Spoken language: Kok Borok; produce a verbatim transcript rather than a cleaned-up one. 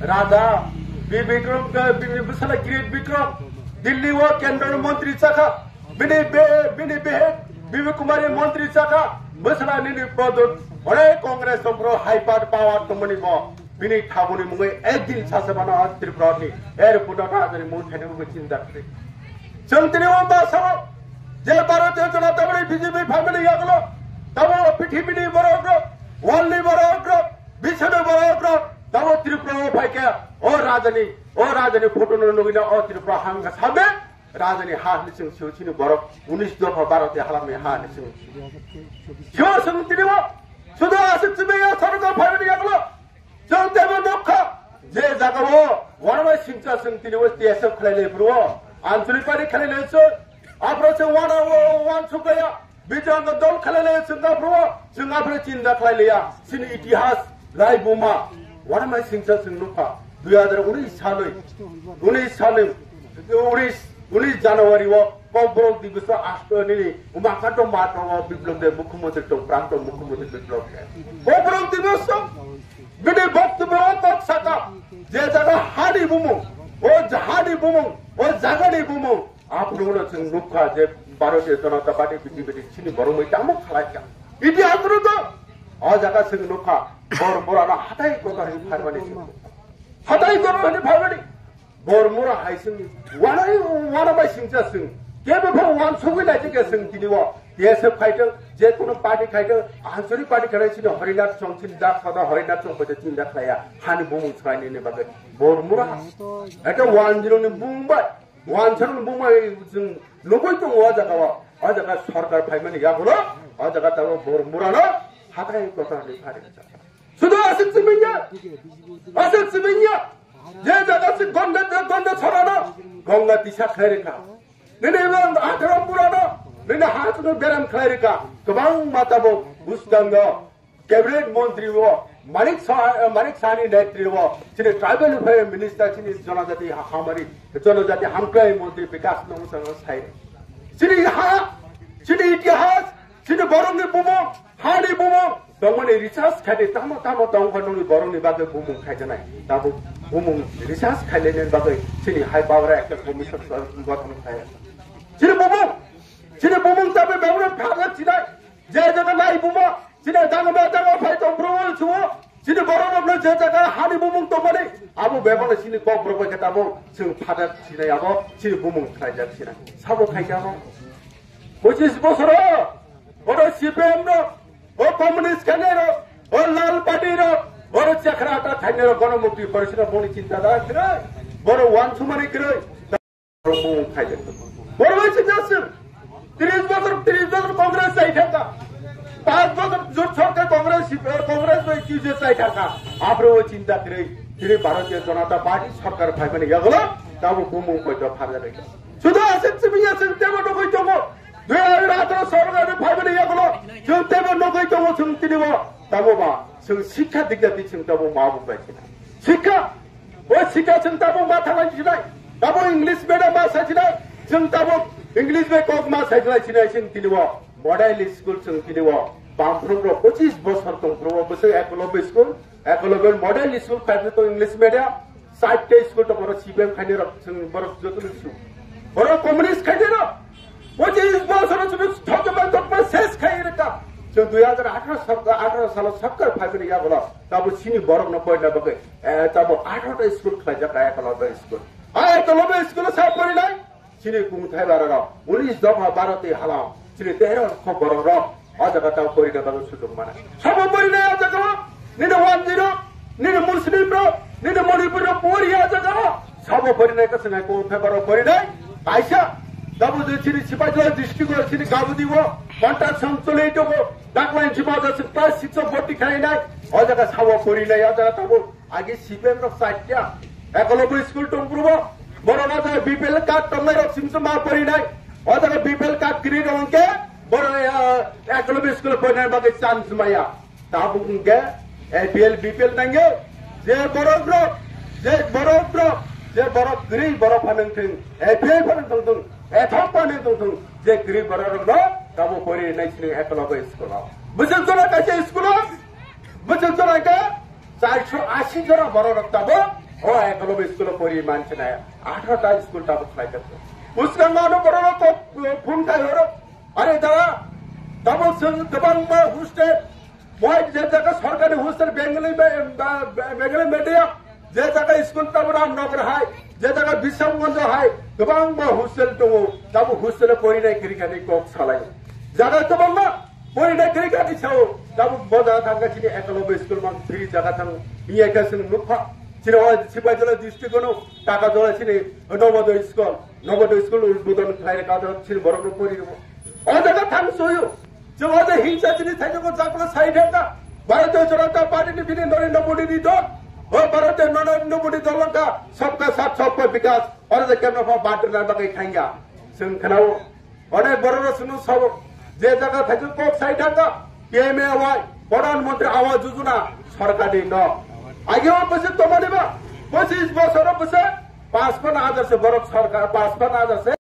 Raja Bibikram, eh, Bibi Bwsala Kirit Bikram, Delhi o Kendra Montri chakha, bini be, bini behe, Bibi Kumari Montri chakha, Bwsala nini product, ore Congress tongphuru hyper power tongmani bo, bini thabuni mungwi ekdin sase bana Tripura ni, er puta ta jani mung thani mungwi chinta kri. Chwng tini o ba sao, je Bharatiya Janata Party B J P family yagulo, tamo pithibini borok rok, world ni borok rok, biswni borok rok, tamo Tripura o phaikha, o rajani, o rajani photo no nugina o Tripura hangkha sabe, rajani ha ni chwng sio chini borok, unis dopha Bharatiya halamni ha ni chwng. Sio chwng tini o, sudo asik chwng ya sarga family yagulo, Chwng teibo nukha, je jagao wanama singcha chwng tini o T S F khlai lai phuru o, Anchalik Party khlai lai chwng, aphuru chwng wana o wansuk laiya, Bijoy Dol khlai lai chwng aphuru o, chwng aphuru chinta khlai laiya, chini itihas, laibuma, wanama singcha chwng nukha, dui hazar unis salwi, unis salwi, unis, unis January o, Kokborok Diboso asto nini umakanto matro o Biplop de Mukhyamantri tong, Pranto Mukhyamantri Biplop de. Kokborok Diboso bini boktobyo o kok saka, je jaga hani bumung, o jahani bumung, o jagani bumung, aphuru no chwng nukha je Bharatiya Janata Party B J P chini borok mui tamo khlai kha. Itihas rwdo, o jaga chwng nukha, bor borano hatai kotor hwnwi pharmani chwng nukha. Hatai kotor hwnwi pharmani. Bor mura hai sing, wanai, wana bai singcha sing. Kebo pho wansugwi naijak ya sing tini o. T S F khaitwng, je kono party khaitwng, Anchalik Party khaitwng chini Harinath Chong chini dak sada Harinath Chong bai chini dak khlaiya. Hani bumung chwraini ni bagwi. Bor mura. Eke one zero ni bumung bai. One zero ni bumung bai chwng nugwi tongo o jaga o. O jaga sorkar phaimani yagulo. O jaga tamo bor mura no. Hatai kotor ni phari. Sudo aswk siminya, aswk siminya, je jaga si Ganga, Ganga chorano, Ganga tisa khlai rwkha. Nini bang Atharam purano, nini hachwkno beram khlai rwkha. Kwbangma tabuk bwskango cabinet montri o, Manik Saha, Manik Sahani netri o, chini tribal welfare minister, chini jonojati ha-, hamari, jonojati hamkrai montri Bikash Nongsa no sai. Chini ha, chini itihas, chini borokni bumung, hani bumung, tongmani research khaidi tamo tamo tongkha nungni borokni bagwi bumung khaijanai. Tabuk bumung research khailainani bagwi chini hai Bawra ekta commission gothon khai. Chini bumung, chini bumung tabwi bebra phajak chinai. Je jaga nai buma, chini dangma dangma phai tong bro chuo. Chini borok rokno je jaga hani bumung tongmani, abo bebra chini kok borok bai khe tabuk chwng phajak chinai abo chini bumung khlaijak chinai. Sabo khaijak abo. Pochis bosoro, oro C P M rok, o communist khainai rok, o lal party rok, oro chakra ata khainai rok, gono mukti parisina boni chinta da kre, boro wan sumani kre, boro mung khaide. Boro bai chinta sim, tris bosor, tris bosor Congress sai thangka, panch bosor jot sorkar Congress, Congress bai Q J sai thangka, apro o chinta kre, tini Bharatiya Janata Party sorkar phaimani yagolo, tabo bumung koito pharjak. Sudo aswk simi aswk tebo nugwi tongo. Dui hazar atharo sorkar ni phaimani yagulo. Chwng tebo nugwi tongo chwng tini bo. Tamo ba. Chwng sikha dikya di chwng tabo ma bu bai khe. Sikha. O sikha chwng tabo ma thalai sinai. Tabo English medium ma sai sinai. Chwng tabo English bai kok ma sai sinai sinai chwng tini bo. Model school chwng tini bo. Bamphrum rok pochis bosor tong pro bo se Eklavya school. Eklavya model school khai to English medium. Chaita school to borok C P M khainai rok, chwng borok joto ni su. Borok communist khainai rok. Pochis bosor chwng thokma thokma ses khai rwkha. Chwng dui hazar atharo sal, atharo salo sorkar phaimani yagulo. Tabo chini borok no poina bagwi. Eh, tabo atharo ta school khlaijak, Eklavya school. A Eklavya school sa porinai. Chini kungthai bara rok, unis dopha Bharatiya halam, chini tero kho borok rok, o jaga tao porina bagwi sujuk mana. Sabo porina o jaga o, nini Wanjwi rok, nini Muslim rok, nini Manipur rok pori o jaga o, sabo porina ka swngai kungthai bara porina, kaisa, tabo je chini Sipaijala district o, chini Gabudi o, contraction choli tongo, daklai jima o jaga class six o bhorti khainai, o jaga sabo porina o jaga tabo, Agi C P M rok chaitya. Eklavya school tongprubo. Borok o jaga B P L card tongnai rok simsima porinai. O jaga B P L card kwrwi rok hwnkhe borok, eh, Eklavya school porinai bagwi chance maya. Tabuk hwnkhe A P L B P L nangyo. Je borok rok, je borok rok, je borok kwrwi borok phanang thung. A P L phanang thung thung. Ethok phanang thung thung. Je kwrwi borok rok no tabo porinai sini Eklavya school o. Bwswk jora kaisa school o. Bwswk jora hwnkhe Charso asi jora borok rok tabuk O Eklavya school o pori manchina, atharo ta school tabuk khlai tongo. Bwskango ano borok rok phone khai horo. Are dara, tabuk chwng kwbangma hostel, moi je jaga sorkari hostel Bengali me-, ba-, ba-, Bengali medium, je jaga school tabuk Ramnagar hai, je jaga Bisramganj hai, kwbangma hostel tongo, tabuk hostel o porinai kwrwi kha hinwi kok salai. Jaga kwbangma, Porinai kwrwi kha ni sao, tabuk bo jaga thangkha chini Eklavya school mang phiri jaga thang, iya khe chwng nukha. Chini o Sipaijala district ono, Takajala chini Navodaya school, Navodaya school udbodon khlai rwkha, o chini borok rok pori rwo. O jaga thang soyo. Chwng o jaga hingsa chini thaijago jakla sai thangkha. Bharatiya Janata Party ni bini Narendra Modi ni dol. O Bharatiya Narendra Modi dol wngkha, sabka saath sabka vikas. Oro jaga kemno pha bathroom na bagwi thangya. Chwng khnao. Onek borok rok chwngno sabo, je jaga thaichuk kok sai thangkha, P M A Y, Pradhan Mantri Awas Yojana, sorkarni nok. Age o bwswk tongmani ba, pochis bosor o bwswk, pachpanna hajar se borok sorkar, pachpanna hajar se.